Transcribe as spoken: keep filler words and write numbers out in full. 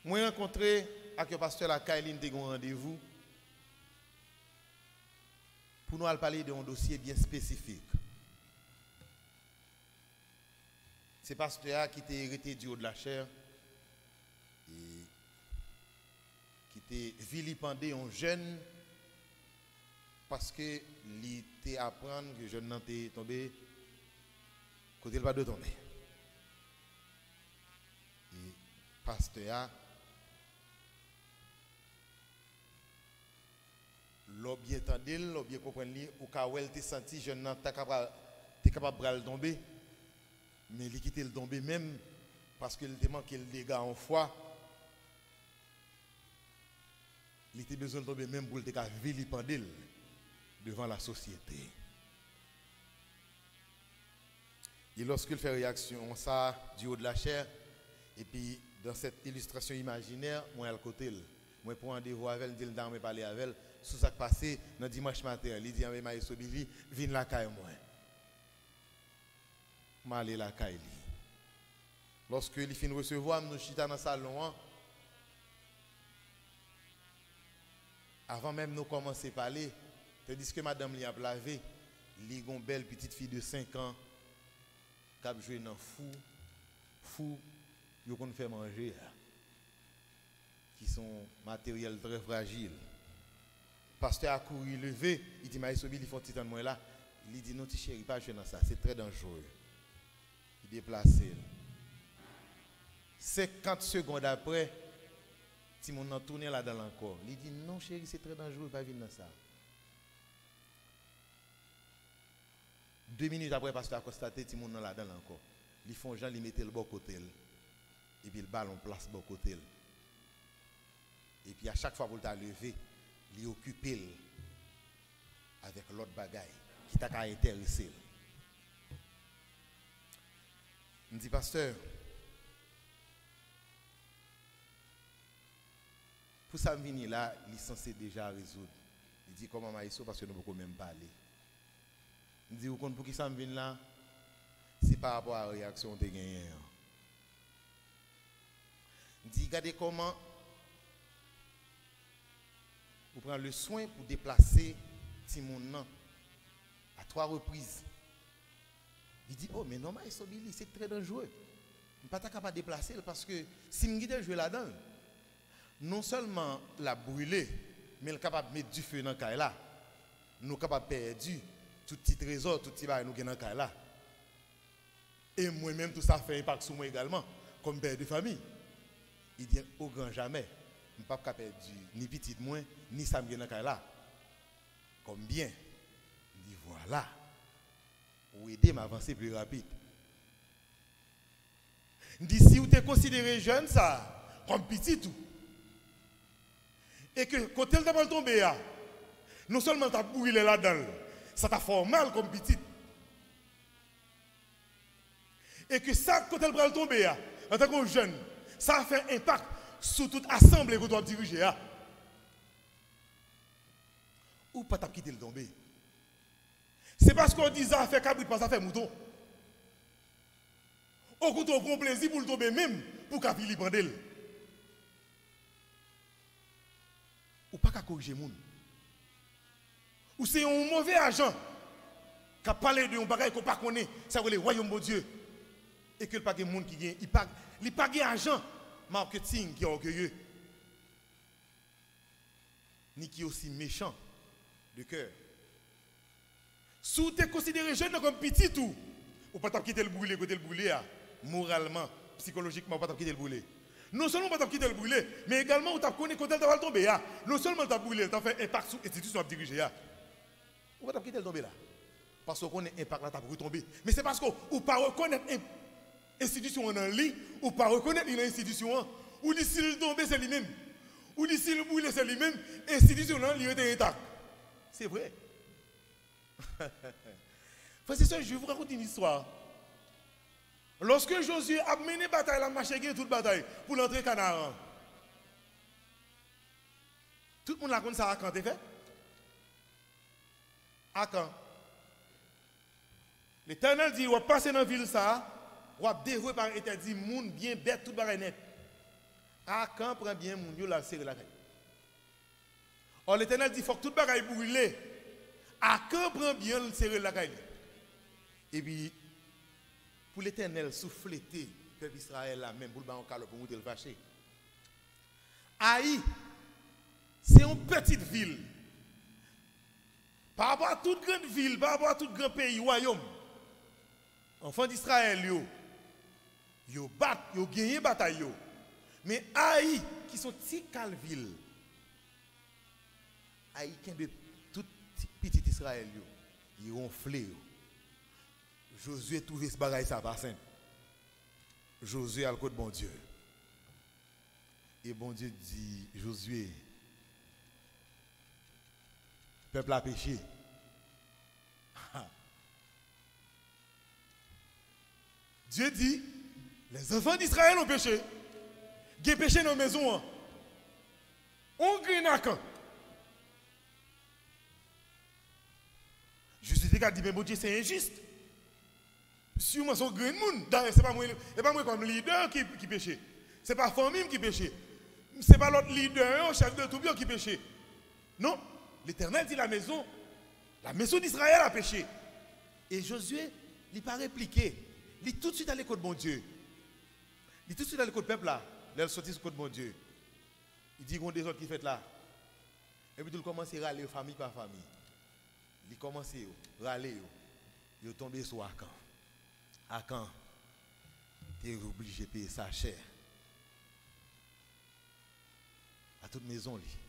Mwen rankontre ak yon pastè lakay li, n te gen yon randevou pou nou al pale de yon dosye byen espesifik. Se pastè a ki te rete du haut de la chair e ki te vilipande yon jèn paske li te aprann ke jèn nan te tonbe kote l pa dwe tonbe. E pastè a, lè w byen tande l, lè w byen konprann li, ou ka wè l te santi jèn nan ta kapab, te kapab pral tonbe, men li kite l tonbe menm, paske l te manke l dega yon fwa. Li te bezwen l tonbe menm pou l te ka vilipande l devan lasosyete. E lòske l fè reyaksyon sa a, du haut de la chair, epi dans cette illustration imaginaire, mwen al kote l. Mwen pran randevou avè l, m di l m ta renmen pale avè l sou sa k pase nan dimanch maten an. Li di, "Anben, Maestro Billy, vin lakay mwen." M ale lakay li. Lòske li fin resevwa m, nou chita nan salon an. Avan menm nou kòmanse pale, tandiske madanm li ap lave, li gon bèl pitit fi de senk an k ap jwe nan fou, fou yo konn fè manje a, ki se yon materyèl trè frajil. Pastè a kouri leve, li di, "Maestro Billy, fè yon ti tann mwen la." Li di, "Non, ti cheri, pa jwe nan sa, se trè danjere." Li deplase l. Senkant segond apre, timoun nan tounen ladan l ankò. Li di, "Non, cheri, se trè danjere, pa vin nan sa." De minit apre, pastè a konstate timoun nan ladan l ankò. Li fè yon jan, li mete l bò kote l. Epi l ba l yon plas bò kote l. Epi a chak fwa pou l ta leve, li okipe l avèk lòt bagay ki ta ka enterese l. M di, "Pastè, pou sa m vini la, li sanse deja rezoud." Li di, "Kòman, Maestro, paske nou poko menm pale?" M di, "Ou konn poukisa m vin la? Se pa rapò a reyaksyon w te genyen an." M di, "Gade kòman ou pran le swen pou deplase timoun nan a twa repriz." Li di, "O, men non, Maestro Billy, se trè danjere. M pa ta ka pa deplase l, paske si m kite l jwe ladan l, non sèlman l ap brile, men l kapab met dife nan kay la. Nou kapab pèdi tout ti trezò, tout ti bagay nou gen nan kay la. E mwen menm tou, sa fè enpak sou mwen egalman, kòm pè de fanmi." Li di, "O gran jamè, m p ap ka pèdi ni pitit mwen, ni sa m gen nan kay la kòm byen." M di, "Vwala, ou ede m avanse pli rapid." M di, "Si w te konsidere jèn sa a kòm pitit ou, e ke kote l ta pral tonbe a, non sèlman l t ap brile ladan l, sa ta fè w mal kòm pitit, e ke sa kote l pral tonbe a, antanke yon jèn, sa fè enpak sou tout asanble kote w ap dirije a, ou pa t ap kite l tonbe. Se paske w di zafè kabrit pa zafè mouton. Okontrè, w pran plezi pou l tonbe menm, pou w ka vilipande l. Ou pa ka korije moun. Ou se yon move ajan k ap pale de yon bagay ke w pa konnen, sa yo rele Wayòm Bondye. E ke l pa gen moun ki gen, li pa, li pa gen ajan maketing ki ògeye, ni ki osi mechan de kè. Si w te konsidere jèn nan kòm pitit ou, ou pa t ap kite l brile kote l brile a, moralman, sikolojikman, ou pa t ap kite l brile. Non sèlman ou pa t ap kite l brile, men egalman ou t ap konnen kote l ta pral tonbe a. Non sèlman l t ap brile, l t ap fè enpak sou enstitisyon w ap dirije a. Ou pa t ap kite l tonbe la. Paske w konnen enpak la t ap retonbe. Men se paske w pa rekonèt en-, enstitisyon an nan li, ou pa rekonèt li nan enstitisyon an. Ou di si l tonbe, se li menm. Ou di si l brile, se li menm. Enstitisyon an, li rete entak. Se vre. Frères et sœurs, je vais vous raconter une histoire. Lòske Jozye ap mennen batay la, mache gen tout batay pou l antre Kanaran. Tout moun la konn sa Akan te fè? Akan. Letènèl di, w ap pase nan vil sa a, w ap devwe pa entèdi moun, byen, bèt, tout bagay nèt. Akan pran byen moun yo, l al sere lakay li. Ò, Letènèl di, fòk tout bagay brile. Akan pran byen l, sere l lakay li. Epi, pou Letènèl souflete pèp Izrayèl la menm, pou l ba yon kalòt pou montre l fache. Ayi, se yon pitit vil. Pa rapò a tout grann vil, pa rapò a tout gran peyi, wayòm, anfan Izrayèl yo, yo bat, yo genyen batay yo. Men Ayi, ki se yon ti kal vil, Ayi kenbe tout ti, pitit Izrayèl yo, li wonfle yo. Jozye twouve bagay sa pa senp. Jozye al kot Bondye. E Bondye di Jozye, pèp la peche. Dye di, les enfants d'Israël ont péché. Gen peche nan mezon an. On grenn Akan. Jozye te ka di, men Bondye se enjis. Siman se yon grenn moun. Dayè, se pa mwen, e pa mwen kòm lidè ki, ki peche. Se pa fanmi m ki peche. Se pa lòt lidè yo, chèf de twoup yo ki peche. Non, Letènèl di la maison, la maison d'Israël a péché. E Jozye, li pa replike. Li toutswit ale kot Bondye. Li toutswit ale kot pèp la, lè l soti sou kot Bondye. Li di, gon dezòd ki fèt la. Epi tou, l kòmanse rale yo fanmi pa fanmi. Li kòmanse yo, rale yo. Yo tonbe sou Akan. Akan te oblije peye sa chè. A tout mezon li.